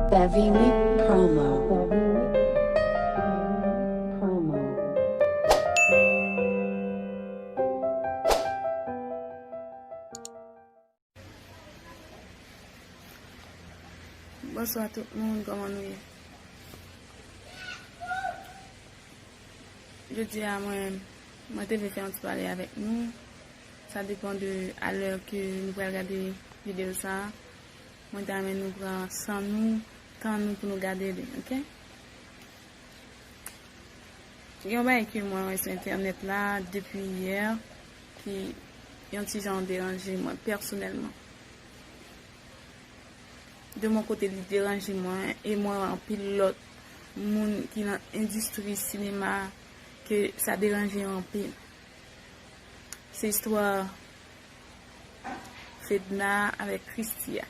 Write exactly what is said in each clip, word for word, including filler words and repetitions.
Savini Promo. Bonswa tout moun, kòman nou ye? Jodi a, mwen, mwen te vle fè yon ti pale avèk nou. Sa depann de alè ke nou pral gade videyo sa a. Mwen ta renmen nou pran san nou, tan nou pou nou gade li, oke? Gen yon bagay ke mwen wè sou entènèt la depi yè ki yon ti jan deranje mwen pèsonèlman. De mon kote, li deranje mwen e mwen wè anpil lòt moun ki nan endistri sinema ke sa deranje yo anpil. Se istwa Fedna avèk Christie a.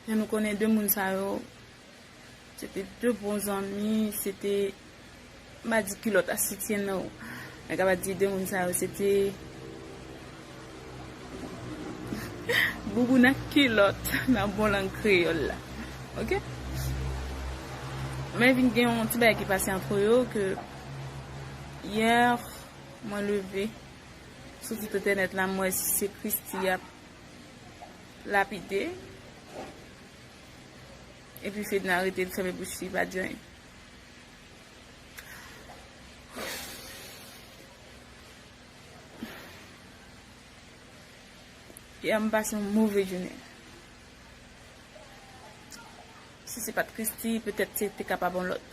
Jan nou konnen de moun sa yo, se te de bon zanmi, se te, m pa di kilòt ak sityen nan, ou mwen ka pa di de moun sa yo, se te bouboun ak kilòt nan bon lang kreyòl la. Oke? Men vin gen yon ti bagay ki pase antre yo ke yè, mwen leve sou tout entènèt la, m wè se Christie y ap lapide. Epi Fedna rete, l fèmen bouch li, pa di anyen. Yè, m pase yon move jounen. Si se pa t Christie, petèt se te kapab yon lòt.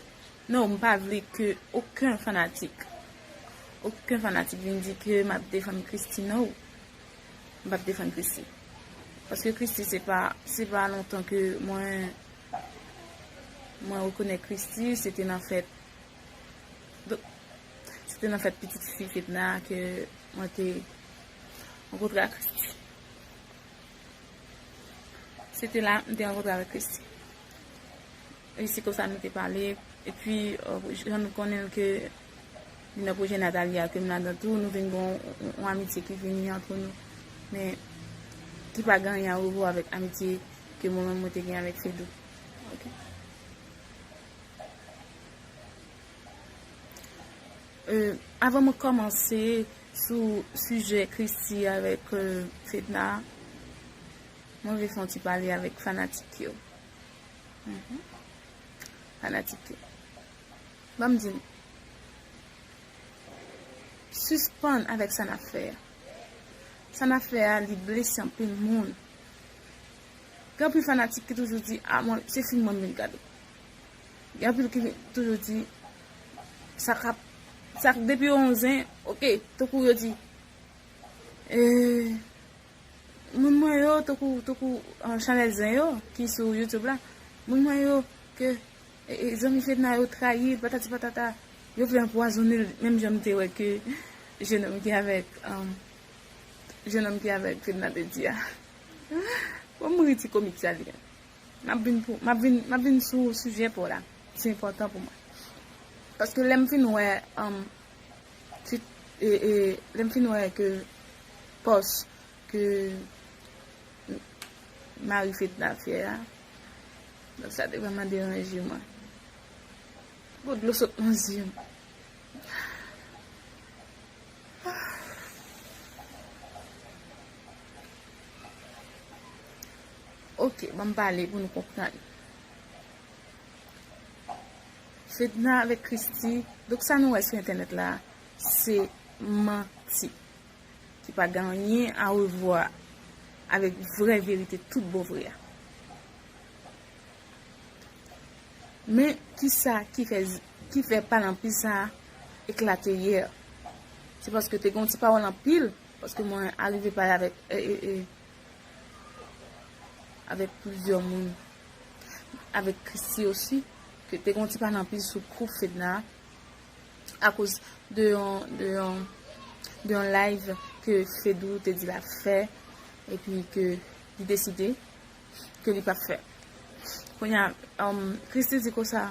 Non, m pa vle ke okenn fanatik, okenn fanatik vin di ke m ap defann Christie, non. M p ap defann Christie. Paske Christie, se pa, se pa lontan ke mwen, mwen rekonèt Christie, se te nan fèt, donk, se te nan fèt pitit fi Fedna ke mwen te rankontre ak Christie. Se te la, m te rankontre avèk Christie. E se konsa nou te pale. Epi, euh, jan nou konnen l ke li nan pwojè Natalia ke m ladan tou, nou vin gen yon, yon, yon amitye ki vini antre nou. Men, ki pa gen anyen a wè avèk amitye ke mwen menm mwen te gen avèk Fedou. Oke? Euh, avan mwen kòmanse sou sijè Christie avèk, euh, Fedna, mwen vle fè yon ti pale avèk fanatik yo. Mhm. Fanatik yo. Ban m di nou. Sispann avèk sa n ap fè a. Sa n ap fè a, li blese anpil moun. Gen anpil fanatik ki toujou di, "A, mwen, se fim mwen m vin gade." Gen anpil ki toujou di, "Sa k ap, sa k depi yo yon zen, oke, tankou yo di, eh, moun mwen yo, tankou, tankou, ah, chanèl zen yo, ki sou YouTube la, moun mwen yo, ke, e, e, zanmi Fedna yo trayi l, patati patata." Yo vle anpwazonnen l, menm jan m te wè ke jenòm ki avèk, um, jenòm ki avèk Fedna te di a. Bon, m ri ti komik sa li. M ap vin pou, m ap vin, m ap vin sou sijè pa w la. Se enpòtan pou mwen. Paske lè m fin wè, um, ti, e, e, lè m fin wè ke pòs ke mari Fedna fè a, donk sa te vrèman deranje mwen. Bon, dlo sot nan zye m. Oke, ban m pale pou nou konprann. Fedna avèk Christie, donk sa nou wè sou entènèt la, se manti. Ki pa gen anyen a wè avèk vrè verite, tout bon vre a. Men, kisa ki fè, ki fè palanpil sa a eklate yè? Se paske te gen yon ti pawòl anpil, paske mwen arive pale avèk, e, e, e, avèk plizyè moun, avèk Christie osi, ke te gen yon ti palanpil sou koup Fedna a, akoz de yon, de yon, de yon live ke Fedou te di l ap fè, epi ke li deside ke li p ap fè. Kounye a, um, Christie di konsa,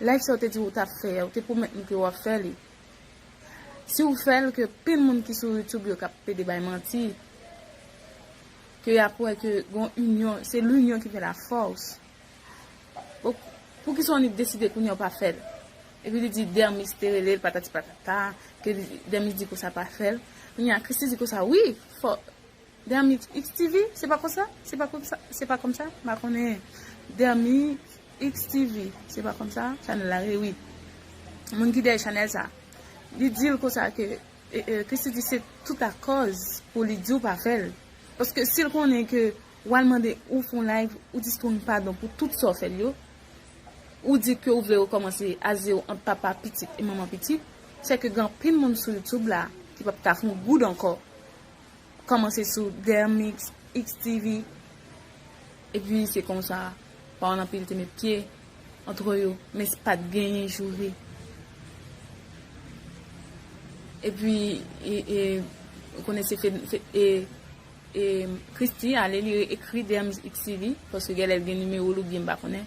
live sa w te di w t ap fè a, ou te pwomèt nou ke w ap fè li. Si w fè l, ke pil moun ki sou YouTube yo k ap pede bay manti, Ke y ap wè ke gon inyon, se linyon ki fè lafòs. Bon, poukisa w deside kounye a w pa fè l? Epi li di Dermix te rele l patati patata, ke li, Dermix di konsa pa fè l. Kounye a Christie di konsa, wi, fò, Dermix X T V, se pa konsa? Se pa konsa? Se pa konsa? M pa konnen. Dermix X T V, se pa konsa? Chanèl la rele, wi. Moun ki dèyè chanèl sa. Li di l konsa ke, e, e, Christie di se tout akòz pou li di w pa fè l. Paske si l konnen ke w al mande ou fè yon live, ou di Strong padon pou tout sa w fè l yo, ou di ke ou vle rekòmanse a zewo ant papa pitit e manman pitit, se ke gen anpil moun sou YouTube la ki p ap ka fè yon goud ankò. Kòmanse sou Dermix, X T V, epi se konsa, Pawòl Anpil te met pye antre yo, men pa t genyen joure. Epi, e, e, ou konnen se fe, fe, e, e, Christie ale, li ekri Dermix X T V, paske genlè l gen nimewo l oubyen m pa konnen.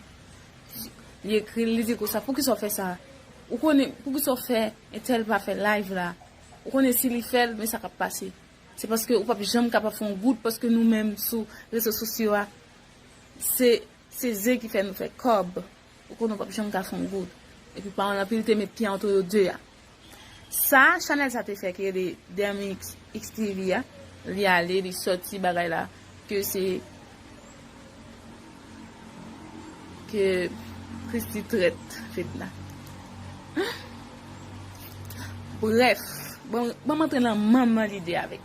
Li ekri l, li di konsa, poukisa w fè sa? Ou konnen, poukisa w fè entèl pa fè live la? Ou konnen si li fè l, men sa k ap pase. Se paske ou p ap janm kapab fè yon goud, paske nou menm sou rezo sosyo a, se, se zen ki fè nou fè kòb. Ou konnen ou p ap janm ka fè yon goud. Epi Pawòl Anpil te met pye antre yo de a. Sa, chanèl sa te fè ki rele Dermix X T V a, li ale, li sòti bagay la, ke se, ke Christie trèt Fedna. Brèf, bon, bon, m antre nan manman lide avèk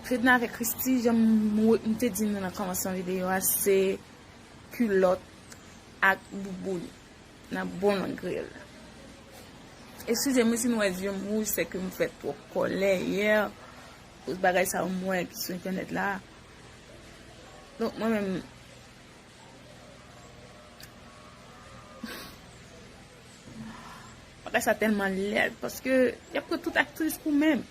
Fedna avèk Christie, jan m, m te di nou nan kòmansman videyo a, se kilòt ak bouboun nan bon lang kreyòl la. Eskize m wi si nou wè zye m wouj, se ke m fè twòp kòlè yè, koz bagay sa yo m wè ki sou entènèt la. Donk, mwen menm, bagay sa tèlman lèd, paske y ap pran tout aktris pou menm.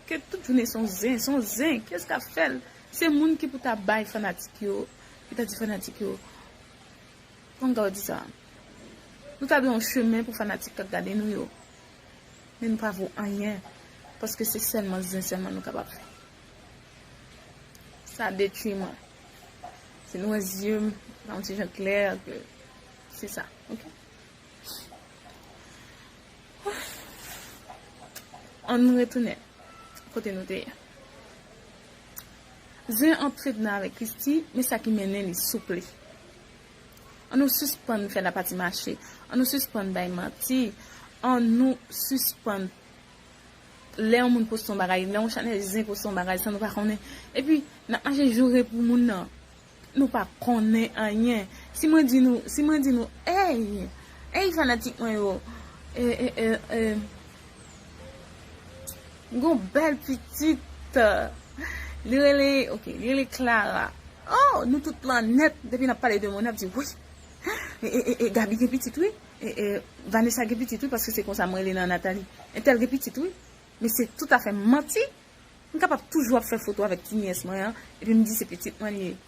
Ke tout jounen se yon zen, se yon zen. Kiyès k ap fè l? Se moun ki pou ta bay fanatik yo, ki ta di fanatik yo, kòman w di sa? Nou ta dwe yon chemen pou fanatik k ap gade nou yo. Men nou pa vo anyen, paske se sèlman zen sèlman nou kapab fè. Sa detwi mwen. Si nou wè zye m pa yon ti jan klè, ke se sa, oke? Ann retounen kote nou te ye. Zen ant Fedna avèk Christie, men sa ki mennen li, souple. Ann nou sispann fè lapati mache. Ann nou sispann bay manti. Ann nou sispann, lè yon moun poste yon bagay, lè yon chanèl zen poste yon bagay san nou pa konnen. Epi, n ap mache joure pou moun nan. Nou pa konnen anyen. Si mwen di nou, si mwen di nou, ey, ey fanatik mwen yo, e, e, e, e, gon bèl pitit, li rele, oke, li rele Clara. Oh, nou tout plannèt, depi n ap pale de moun, n ap di, wi, e, e, e, e, Gaby gen pitit, wi, e, e, Vanessa gen pitit, wi, paske se konsa mwen rele nan Nathalie. Entèl gen pitit, wi, men se toutafè manti. M kapab toujou ap fè foto avèk ti nyès mwen an, epi m di se pitit mwen li ye.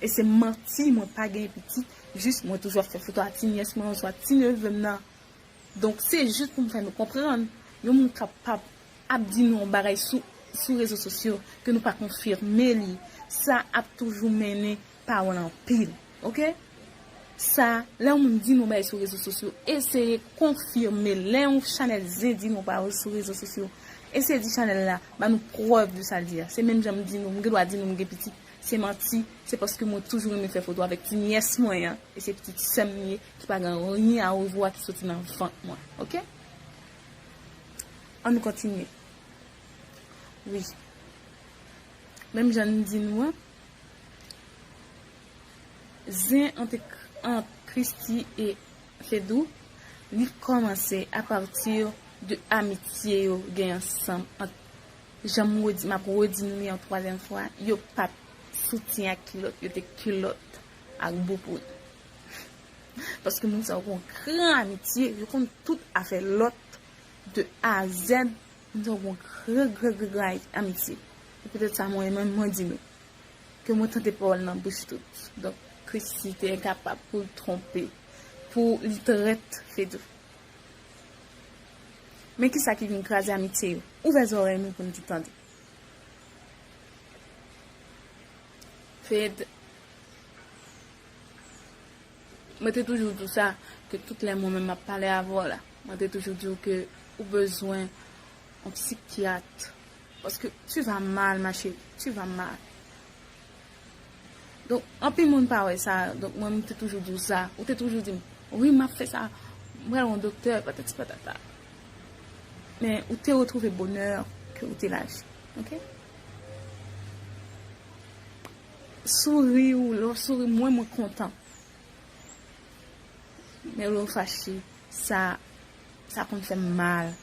E se manti, mwen pa gen pitit, jis mwen toujou ap fè foto ak ti nyès mwen oswa ti neve m nan. Donk, se jis pou m fè nou konprann, yon moun kapab ap di nou yon bagay sou, sou rezo sosyo ke nou pa konfime li, sa ap toujou mennen pawòl anpil, oke? Sa, lè yon moun di nou bagay sou rezo sosyo, eseye konfime. Lè yon chanèl zen di nou pawòl sou rezo sosyo, eseye di chanèl la ba nou prèv de sa l di a. Se menm jan m di nou, m gen dwa di nou m gen pitit, se manti, se paske mwen toujou renmen fè foto avèk ti nyès mwen an, e se pitit sè m li ye, ki pa gen anyen a wè ki soti nan vant mwen, oke? Ann nou kontinye. Wi. Menm jan m di nou an, zen ant, ant Christie e Fedou, li kòmanse apati de amitye yo gen ansanm ant, jan m redi, m ap redi nou li yon twazyèm fwa, yo pa t soutyen ak kilòt, yo te kilòt ak bouboun. Paske moun sa yo gon gran amitye, yo konn tout afè lòt de A a Z, moun sa yo gon gran, gran, gran, gran amitye. E petèt sa mwen menm mwen di nou, ke mwen tande pawòl nan bouch tout. Donk, Christie te enkapab pou l twonpe, pou li trèt Fedou. Men kisa ki vin kraze amitye yo? Ouvè zòrèy nou pou n di tande. Fed, mwen te toujou di w sa, ke tout lè mwen menm m ap pale avè w la, mwen te toujou di w ke ou bezwen yon psikyat. Paske tu vas mal, ma chérie, tu vas mal. Donk, anpil moun pa wè sa, donk mwen, m te toujou di w sa. Ou te toujou di m, wi, m ap fè sa, m pral wè yon doktè, patati patata. Men ou te retwouve bonè ke ou te laji. Oke? Souri ou, lè w souri, mwen, mwen kontan. Men lè w fache, sa, sa konn fè m mal.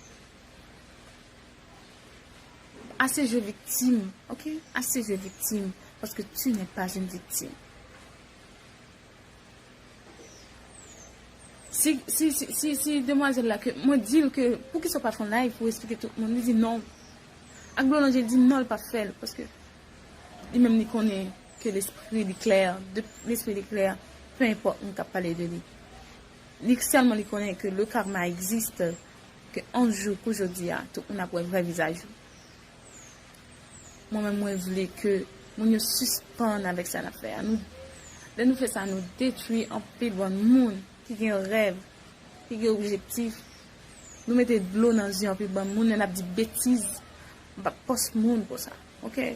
Ase jwe viktim, oke? Ase jwe viktim, paske tu n'es pas une victime. Si, si, si, si, si demwazèl la ke, mwen di l ke, poukisa w pa fè yon live pou w eksplike tout moun? Li di non. Ak Blonde Angel di non, l p ap fè l, paske li menm li konnen ke lespri li klè, de, lespri li klè, pe enpòt moun k ap pale de li. Li sèlman li konnen ke le karma existe, ke yon jou kou jodi a, tout moun ap wè vrè vizaj ou. Mwen menm, mwen vle ke moun yo sispann avèk sa n ap fè a. Nou, lè nou fè sa, nou detwi anpil bann moun ki gen rèv, ki gen objektif. Nou mete dlo nan zye anpil bann moun, lè n ap di betiz, m p ap pòs moun konsa, oke?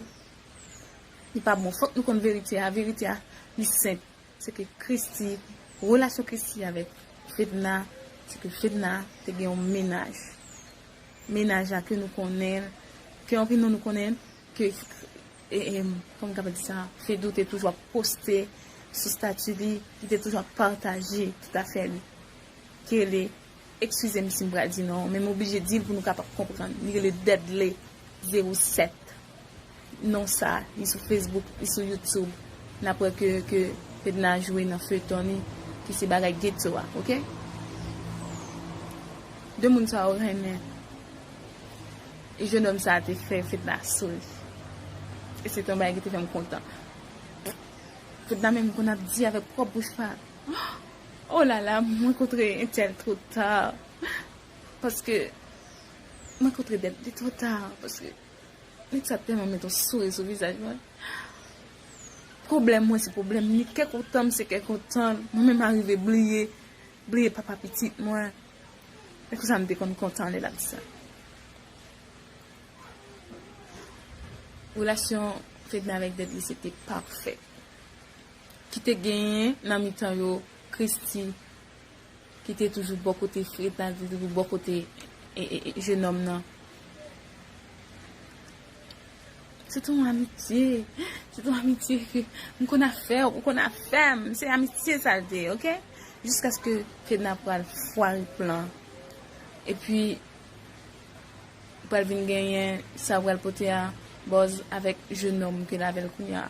Li pa bon, fòk nou konn verite a, verite a, li senp. Se ke Christie, relasyon Christie avèk Fedna, se ke Fedna te gen yon mennaj. Mennaj la ke nou konnen, ke anpil nan nou konnen, ke, e, e, kòman m kapab di sa, Fedou te toujou ap poste sou stati li, li te toujou ap pataje tout afè li. Kele, eskize m si m pral di non, men m oblije di l pou nou kapab konprann. Li rele Deadly zewo sèt. Non sa, li sou Facebook, li sou YouTube. N ap wè ke, ke Fedna jwe nan feyton li, ki se bagay geto a, oke? De moun sa yo renmen. E jennonm sa a te fè Fedna souri. E se te yon bagay ki te fè m kontan. Fedna menm konn ap di avèk pwòp bouch pa l, oh la la, mwen kontre entèl twò ta. Paske mwen kontre Deadly twò ta. Paske nèg sa tèlman met yon souri sou vizaj mwen. Pwoblèm mwen se pwoblèm li, kè kontan m se kè kontan l. Mwen menm arive bliye, bliye papa pitit mwen. E konsa m te konn kontan lè l ap di sa. Relasyon Fedna avèk Deadly se te pafè. Ki te genyen nan mitan yo Christie, ki te toujou bò kote Fedna, ki te toujou bò kote, e, e, e, jennonm nan. Se te yon amitye, se te yon amitye ke m konn afè w, ou konn afè m, se amitye sa l te ye, oke? Jiskaske Fedna pral fware plan. Epi, pral vin genyen sa pral pote a buzz avèk jennonm ke l avè l kounye a.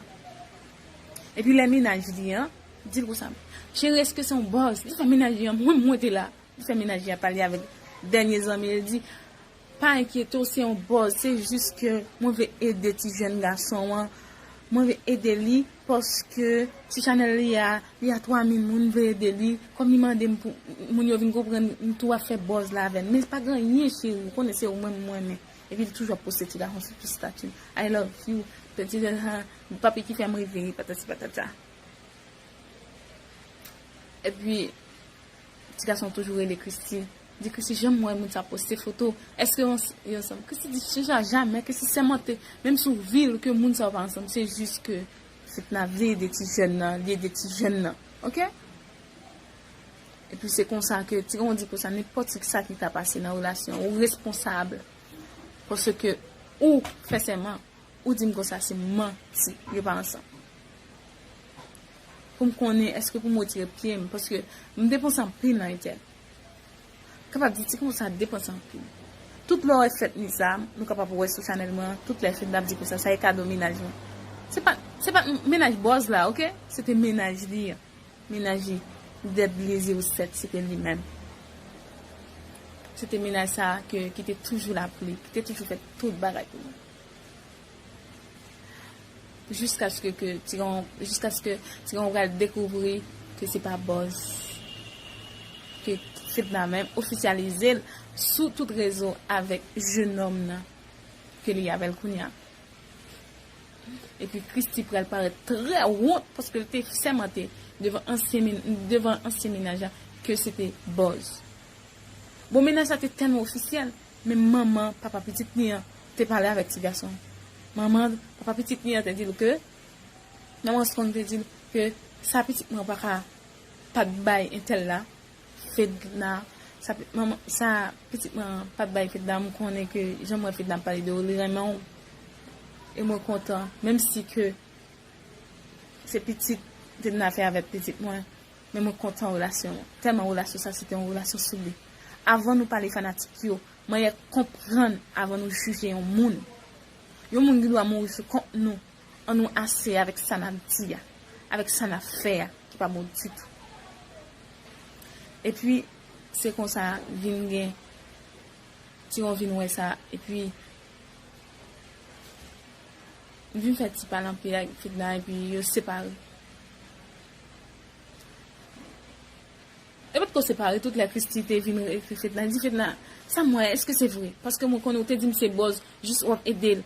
Epi lè mennaj li an, di l konsa, cheri, èske se yon buzz? Li fè mennaj li an, mwen, mwen te la. Li fè mennaj li an pale avèk dènye zanmi l, li di, pa enkyete w, se yon buzz, se jis ke mwen vle ede ti jèn gason an, mwen vle ede li, paske ti chanèl li a, li a twa mil moun, m vle ede li. Kòm li mande m pou moun yo vin konprann, m tou ap fè buzz la avè l. Men pa gen anyen, cheri, ou konnen se ou menm mwen renmen. Epi li toujou ap poste ti gason sou tout stati l. I love you. Ti, ti, ti, papi ki fè m reve, patati patata. Epi, ti gason toujou rele Christie. Di Christie, janm wè moun sa poste foto. Èske yo, yo ansanm? Christie di, chanja jamè, Christie sèmante, menm si w vil ke moun sa yo pa ansanm, se jis ke Fedna vle ede ti jèn nan, li ede ti jèn nan. Oke? Epi se konsa ke, ti gon di konsa, nenpòt sa ki ta pase nan relasyon, ou responsab. Paske ou fè sèman. Ou di m konsa se manti, yo pa ansanm. Pou m konnen èske pou m retire pye m, paske m depanse anpil nan Etèl. Kapab di ti konsa depanse anpil. Tout lè w wè fèt Nizam, nou kapab wè sou chanèl mwen an, tout lè fèt n ap di konsa, sa e kado mennaj mwen. Se pa, se pa mennaj buzz la, oke? Se te mennaj li an. Mennaj li, Deadly zewo sèt, se te li menm. Se te mennaj sa a ke, ki te toujou la pou li, ki te toujou fè tout bagay pou li. Jiskaske ke ti gon, jiskaske ti gon pral dekouvri ke se pa buzz. ke Fedna menm ofisyalize l sou tout rezo avèk jenòm nan ke li avè l kounye a. Epi Christie pral parèt trè wont paske l te sèmante devan ansyen, devan ansyen mennaj la ke se te bòz. Bon, mennaj la te tèlman ofisyèl, men manman papa pitit li an te pale avèk ti gason. Manman papa pitit li an te di l ke, manman Strong te di l ke sa pitit mwen pa ka pa t bay entèl la, Fedna, sa, manman, sa pitit mwen pa t bay Fedna, m konnen ke jan m wè Fedna ap pale de ou, li renmen w. E mwen kontan, menm si ke se pitit Fedna fè avèk pitit mwen, men mwen kontan relasyon an. Tèlman relasyon sa, se te yon relasyon soudè. Avan nou pale fanatik yo, manyè konprann avan nou jije yon moun. Yon moun gen dwa mouri sou kont nou. An nou ase avèk sa n ap di a, avèk sa n ap fè a, ki pa bon ditou. Epi, se konsa, vin gen, Tiwon vin wè sa, epi, vin fè ti pale anpil ak Fedna, epi yo separe. E potko separe, tout lè Christie te vin ekri Fedna, di Fedna, sa m wè, èske se vre? Paske mwen konnen ou te di m se bòz, jis w ap ede l.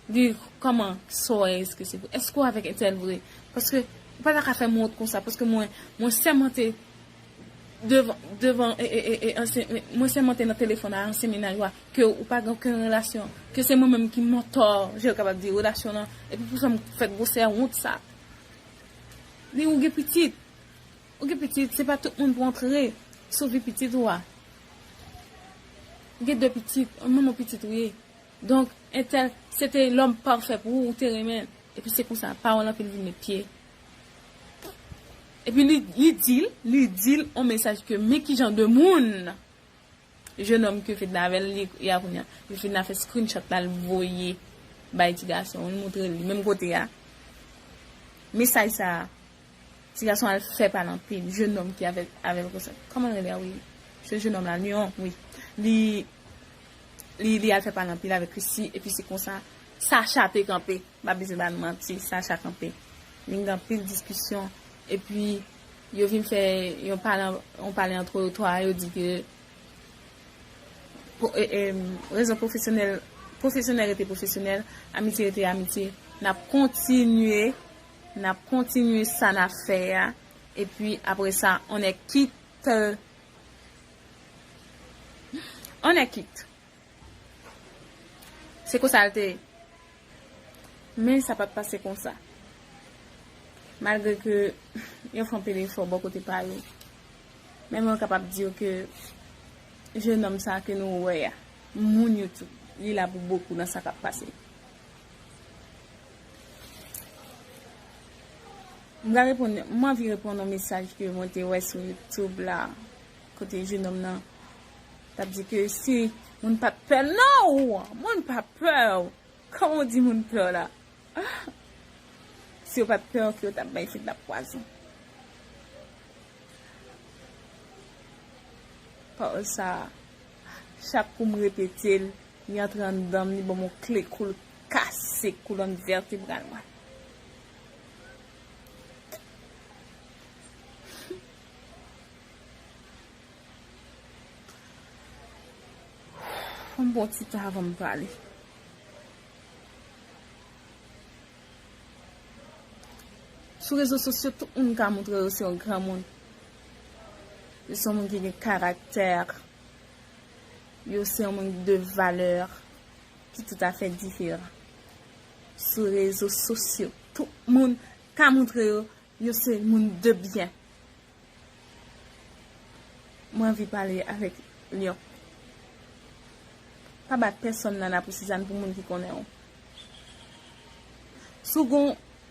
Di, kòman, sa w wè, èske se vre? Èske w avèk entèl vre? Paske ou pa ta ka fè m wont konsa, paske mwen, mwen sèmante devan, devan, e, e, e, e, ansyen, mwen sèmante nan telefòn a ansyen mennaj ou a, ke ou pa gen okenn relasyon, ke se mwen menm ki mantò, jan yo kapab di, relasyon an, epi pou sa m fè gwosè wont sa. Li ou gen pitit. Ou gen pitit, se pa tout moun pou antre sou vi pitit ou a. Ou gen de pitit, manman pitit ou ye. Donk, entèl, se te lòm pafè pou ou, ou te renmen l. Epi se konsa, pawòl anpil vin met pye. Epi li, li di l, li di l on mesaj ke men ki jan de moun jenòm ke Fedna avè l, li ye a kounye a. Epi Fedna fè screenshot la, l voye bay ti gason, l montre li, menm kote a. Mesaj sa a, ti gason al fè pale anpil, jenòm ki avè, avè l konsa. Kòman l rele a, wi? Se jenòm la, Lion, wi. Li, li, li al fè pale anpil avèk Christie, epi se konsa, Sacha te kanpe. M pa bezwen ba nou manti, Sacha kanpe. Vin gen anpil diskisyon, epi yo vin fè yon pale, yon pale antre yo twa, yo di ke po-, e, e, rezon pwofesyonèl, pwofesyonèl rete pwofesyonèl, amitye rete amitye. N ap kontinye, n ap kontinye sa n ap fè a, epi apre sa, on est quitte, on est quitte. Se konsa l te ye. Men sa pa t pase konsa. Malgre ke yo fè anpil efò bò kote pa yo. Men mwen kapab di w ke jenòm sa ke nou wè a, moun yo tou, li la pou bokou nan sa k ap pase. M ka reponn, m anvi reponn yon mesaj ke mwen te wè sou YouTube la, kote jenòm nan t ap di ke si moun pa t pè w, moun pa pè w. Kòman w di moun pè w la? Si yo pa t pè w, ke yo t ap bay Fedna pwazon. Pawòl sa a, chak kou m repete l, li antre anndan m, li ban m yon kle kou, l kase kolòn vètebral mwen. Fò m pran ti tan avan m pale. Sou rezo sosyo, tout moun ka montre yo se yon granmoun. Yo se yon moun ki gen karaktè. Yo se yon moun de valè ki toutafè diferan. Sou rezo sosyo, tout moun ka montre yo, yo se moun de byen. Mwen anvi pale avèk Lion. Pa ba pèsonn nana pou Sizàn pou moun ki konnen w. Si w gon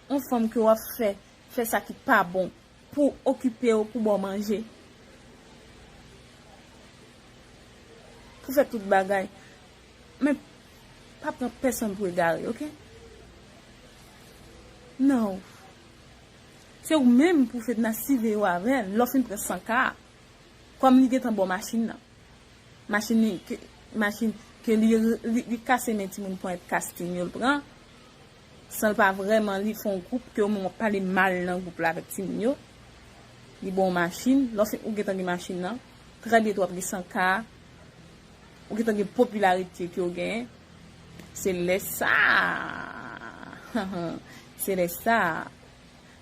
yon fanm ke w ap fè, fè sa ki pa bon, pou okipe w, pou ba w manje, pou fè tout bagay. Men, pa pran pèsonn pou egare, oke? Non. Se ou menm pou Fedna siveye w avè l, lè w fin pran san K a. Kòm li gentan ba w machin nan. Machin li, ke, machin ke li, li, li kase men timoun ponyèt casting yo l pran. San l pa vrèman li fè yon gwoup ke ou menm w ap pale mal nan gwoup la avèk timoun yo. Li ba w machin, lè w fin, ou gentan gen machin nan, trè byento w ap gen san K, ou gentan gen popilarite ke w genyen. Se lè sa, se lè sa,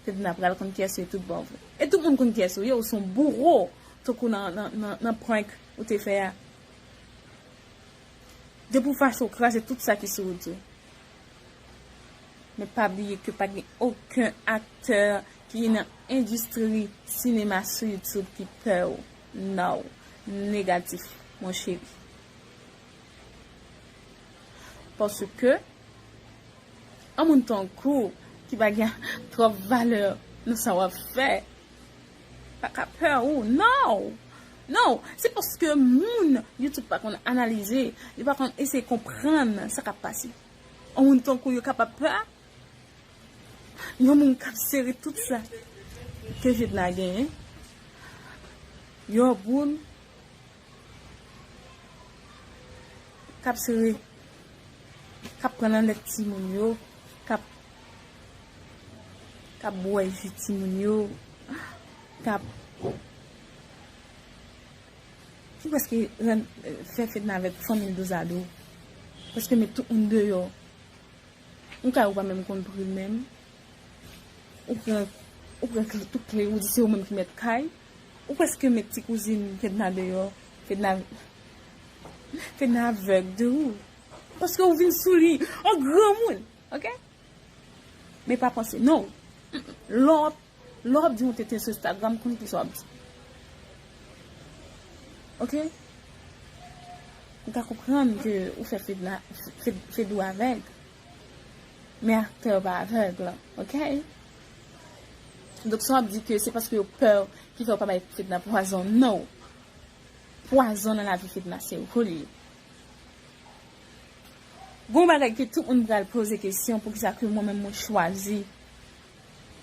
Fedna pral konn kiyès ou ye tout bon vre. E tout moun konn kiyès ou ye, ou se yon bouro, tankou nan, nan, nan, nan prank ou te fè a. Depi w fache, w kraze tout sa ki sou wout ou. Men pa bliye ke pa gen okenn aktè ki nan endistri sinema sou YouTube ki pè w. No. Negatif, mon cheri. Paske yon moun tankou ki pa gen twòp valè nan sa w ap fè, pa ka pè ou. No! No! Se paske moun YouTube pa konn analize, yo pa konn eseye konprann sa k ap pase. Yon moun tankou yo kapab pè yon moun k ap sere tout sa ke Fedna genyen. Yon moun k ap sere, k ap pran nan nèt timoun yo, k ap, k ap bwè ji timoun yo, k ap, ki prèske rann, fè Fedna avèk fanmi l dozado. Prèske met tout moun deyò. Yon kay ou pa menm konn pri l menm. Ou pran, ou pran kle, tout kle, ou di se ou menm ki mèt kay. Ou prèske met ti kouzin Fedna deyò. Fedna, Fedna avèg de ou. Paske ou vin sou li an granmoun, oke? Men pa panse, non. Lè w ap, lè w ap di yon tenten sou Instagram, konn kisa w ap di. Oke? M ka konprann ke ou fè Fedna, Fed, Fedou avèg. Men aktè yo pa avèg, oke? Donk, sa w ap di ke se paske yo pè ki fè yo pa bay Fedna pwazon, no. Pwazon nan lavi Fedna, se ou li ye. Gon bagay ke tout moun pral poze kesyon, poukisa ke mwen menm mwen chwazi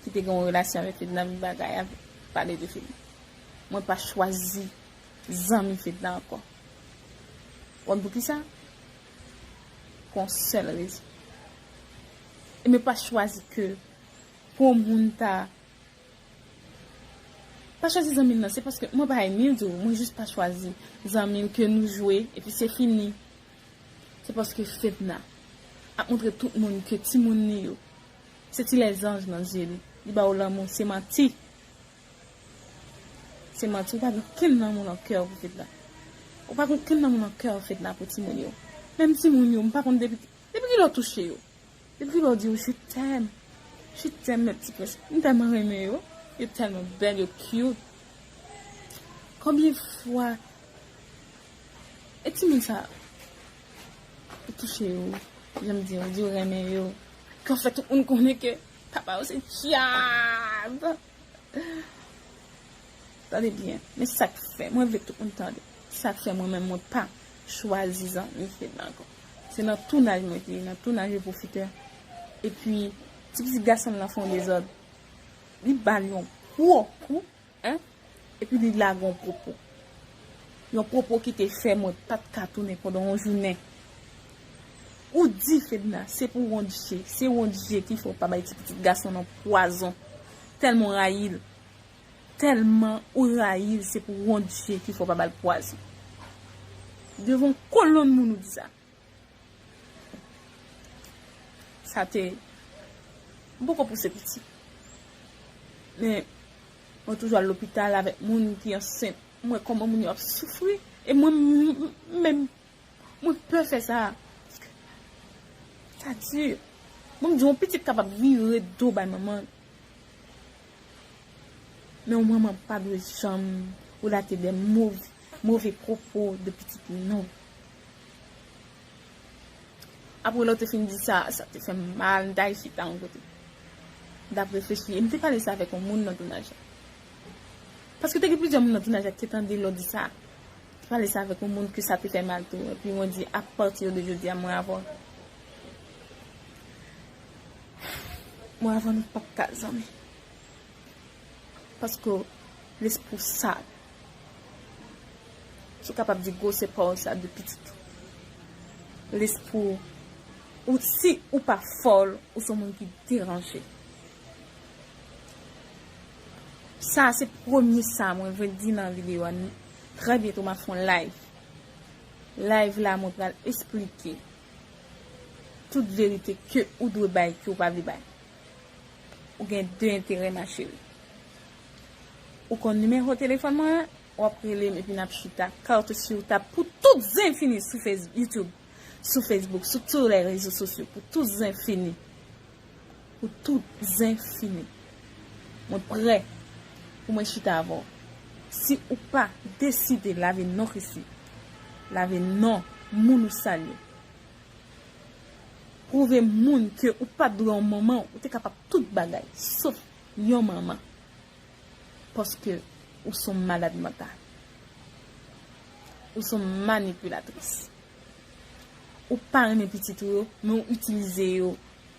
kite gen yon relasyon avèk Fedna, m bagay avèk, pale de Fedna. Mwen pa chwazi zanmi Fedna ankò. Ou konn poukisa? Pou yon sèl rezon. E mwen pa chwazi ke pou yon moun ta, pa chwazi zanmi l nan, se paske mwen pa Emil di w, mwen jis pa chwazi zanmi l ke nou jwe, epi se fini. Se paske Fedna ap montre tout moun ke timoun li yo, se ti lèzanj nan zye li. Li ba yo lanmou, se manti. Se manti, ou pa gen okenn lanmou nan kè w pou Fedna. Ou pa gen okenn lanmou nan kè w, Fedna, pou timoun yo. Menm timoun yo, m pa konn depi, depi kilè w touche yo. Depi kilè w di yo, "Je t'aime, je t'aime, mes petits princes." M tèlman renmen yo. Yo tèlman bèl, yo cute. Konbyen fwa e timoun sa, ou touche yo, jan m di, ou di ou renmen yo, ke w fè tout moun konnen ke papa yo se dyab. Tande byen, men sa k fè, mwen vle tout moun tande. Sa k fè mwen menm mwen pa chwazi zanmi Fedna ankò. Se nan tounaj mwen te ye, nan tounaj yo pwofitè. Epi, ti pitit gason m lan fè yon dezòd. Li ba l yon gwo kou, en, epi li lage yon pwopo. Yon pwopo ki te fè mwen pa t ka tounen pandan yon jounen. Ou di, Fedna, se pou Wondje, se Wondje ki fè w pa bay ti pitit gason nan pwazon. Tèlman w rayi l. Tèlman ou rayi l, se pou Wondje ki fè w pa ba l pwazon. Devan yon kolonn moun ou di sa. Sa te, m poko pouse piti. Men, mwen toujou al lopital avèk moun ki ansent. M wè kòman moun yo ap soufri. E mwen, m, m, menm, mwen pè fè sa. Sa di. Bon, m di, yon pitit kapab vire do bay manman l. Men yon manman pa dwe janm relate de mov, move pwopo de pitit li, non. Apre lè w te fin di sa, sa te fè m mal, m t al chita yon kote. M t ap reflechi, e m te pale sa avèk yon moun nan tounaj la. Paske te gen plizyè moun nan tounaj la ki te tande lè w di sa. M te pale sa avèk yon moun ke sa te fè mal tou. Epi mwen di, apati de jodi a, mwen avè w, mwen avè w, nou p ap ka zanmi. Paske lespri w sal. Si w kapab di gwosè pawòl sa de pitit ou. Lespri w, ou, si ou pa fòl, ou se yon moun ki deranje. Sa se premye sa mwen vle di nan videyo a. Trè byento m ap fè yon live. Live la mwen pral esplike tout verite ke ou dwe bay, ke ou pa vle bay. Ou gen de enterè, ma chérie. Ou konn nimewo telefòn mwen an, w ap rele m epi n ap chita, carte sur table, pou tout zen fini sou Face-, YouTube, sou Facebook, sou tout lè rezo sosyo, pou tout zen fini. Pou tout zen fini. Mwen prè pou mwen chita avè w. Si ou pa deside lave non Christie, lave non moun ou salye, pwouve moun ke ou pa t dwe yon manman, ou te kapab tout bagay, sof yon manman. Paske ou se yon malad mantal. Ou se yon manipilatris. Ou pa renmen pitit ou yo, men ou itilize yo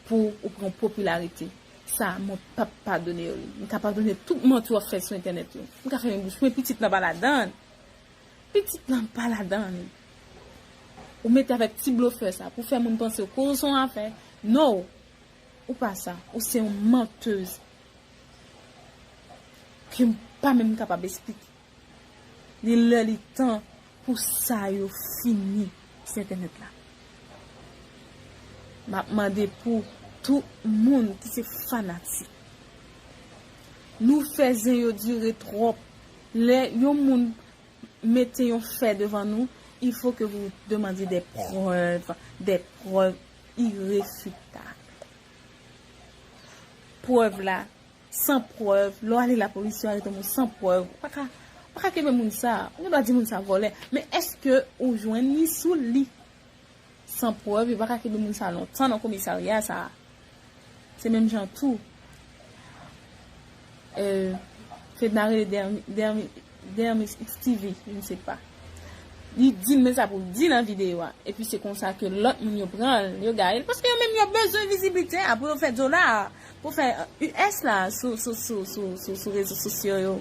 pou ou pran popilarite. Sa, mwen p ap padone w li. M ka padone tout manti w ap fè sou entènèt yo. M ka fèmen bouch mwen, pitit lan pa ladan l. Pitit lan pa ladan li. Ou mete avèk ti blofè sa pou fè moun panse w koz ou se yon afè. No! Ou pa sa. Ou se yon mantèz ke m pa menm kapab esplike. Li lè li tan pou sa yo fini sou entènèt la. M ap mande pou tout moun ki se fanatik. Nou fè zen yo dire twòp. Lè yon moun mete yon fè devan nou, il faut que vous demandiez des preuves, des preuves irréfutables. Prèv la, san prèv, lè w ale lapolis, yo arete yon moun san prèv, ou pa ka, ou pa ka kenbe moun sa. Ou gen dwa di moun sa vòlè. Men èske ou jwenn li sou li? San prèv, yo pa ka kenbe moun sa lontan nan komisarya sa. Se menm jan tou. Euh, Fedna rele Dermi-, Dermi-, Dermis X T V, je ne sais pas. Li di l men sa pou l di nan videyo a. Epi se konsa ke lòt moun yo pran l, yo gaye l. Paske yo menm yo bezwen viziblite a pou yo fè dola, pou fè, euh, U S la sou, sou, sou rezo sosyo yo.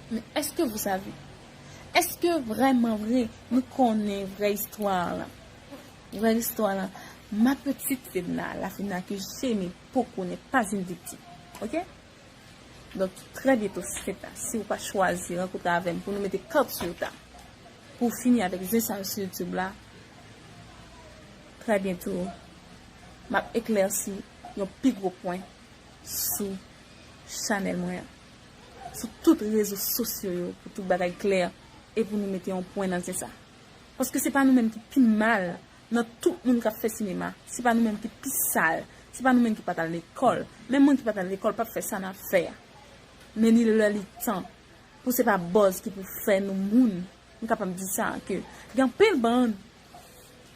Men èske vous savez? Èske vrèman vre nou konnen vrè istwa la? Vrè istwa la. Ma petite Fedna, la Fedna que j'aimais beaucoup n'est pas une victime. Ok? Donk, trè byento, Fedna, si ou pa chwazi rankontre avè m pou nou mete kat sou tab, pou fini avèk zen sa yo sou YouTube la, trè byento, m ap eklèsi yon pi gwo pwen sou chanèl mwen an, sou tout rezo sosyo yo, pou tout bagay klè e pou nou mete yon pwen nan zen sa. Paske se pa nou menm ki pi mal nan tout moun k ap fè sinema. Se pa nou menm ki pi sal. Se pa nou menm ki pa t al lekòl. Menm moun ki pa t al lekòl p ap fè sa n ap fè a. Men li lè li tan pou se pa buzz ki pou fè nou moun. M kapab di sa ke gen anpil bann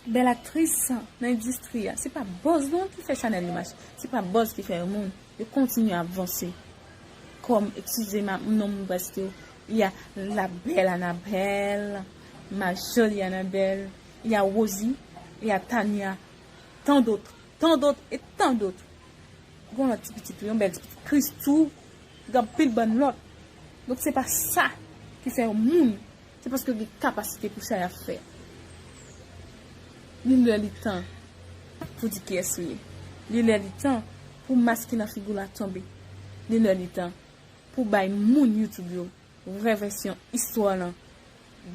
bèl aktris nan endistri a. Se pa buzz non ki fè chanèl yo mache. Se pa buzz ki fè yo moun. Yo kontinye ap vanse. Kòm, eskize m, non m prèske, y a la belle Annabelle, ma jolie Annabelle, y a Rosie, y a Tania, tant d'autres, tant d'autres et tant d'autres. Gon lòt ti pitit tou, yon bèl ti pitit Christou, gen anpil bann lòt. Donk se pa sa ki fè yon moun, se paske gen kapasite pou sa y ap fè. Li lè li tan pou di kiyès ou ye. Li lè li tan pou mas ki nan figi w la tonbe. Li lè li tan pou bay moun YouTube yo vrè vèsyon istwa lan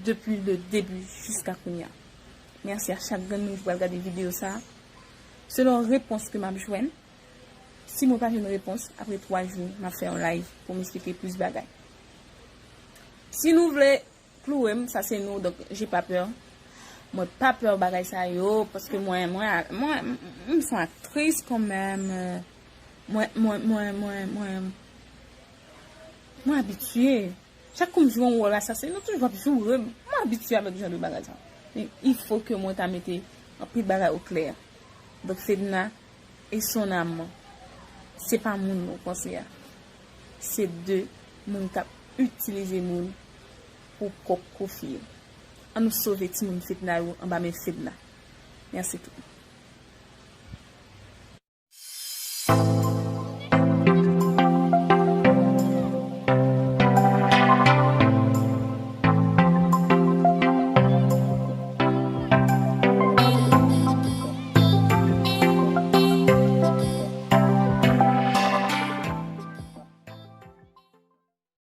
depi le début jiska kounye a. Mèsi a chak grenn moun ki pral gade videyo sa a. Selon repons ke m ap jwenn, si mwen pa jwenn repons, apre twa jou, m ap fè yon live pou m esplike plis bagay. Si nou vle kloure m, sa se nou, donk, j'ai pas peur. Mwen pa pè bagay sa yo, paske mwen, mwen, mwen, m, m, m se yon aktris kanmenm, euh, mwen, mwen, mwen, mwen, mwen, mwen abitye. Chak kou m jwe yon wòl asasen, nou toujou ap joure m. Mwen abitye avèk jan de bagay sa. Men il faut que mwen ta mete anpil bagay o klè. Donk, Fedna, e son amman. Se pa moun nou panse a. Se de moun k ap itilize moun pou kòk kofi yo. An nou sove timoun Fedna yo anba men Fedna. Mèsi tout.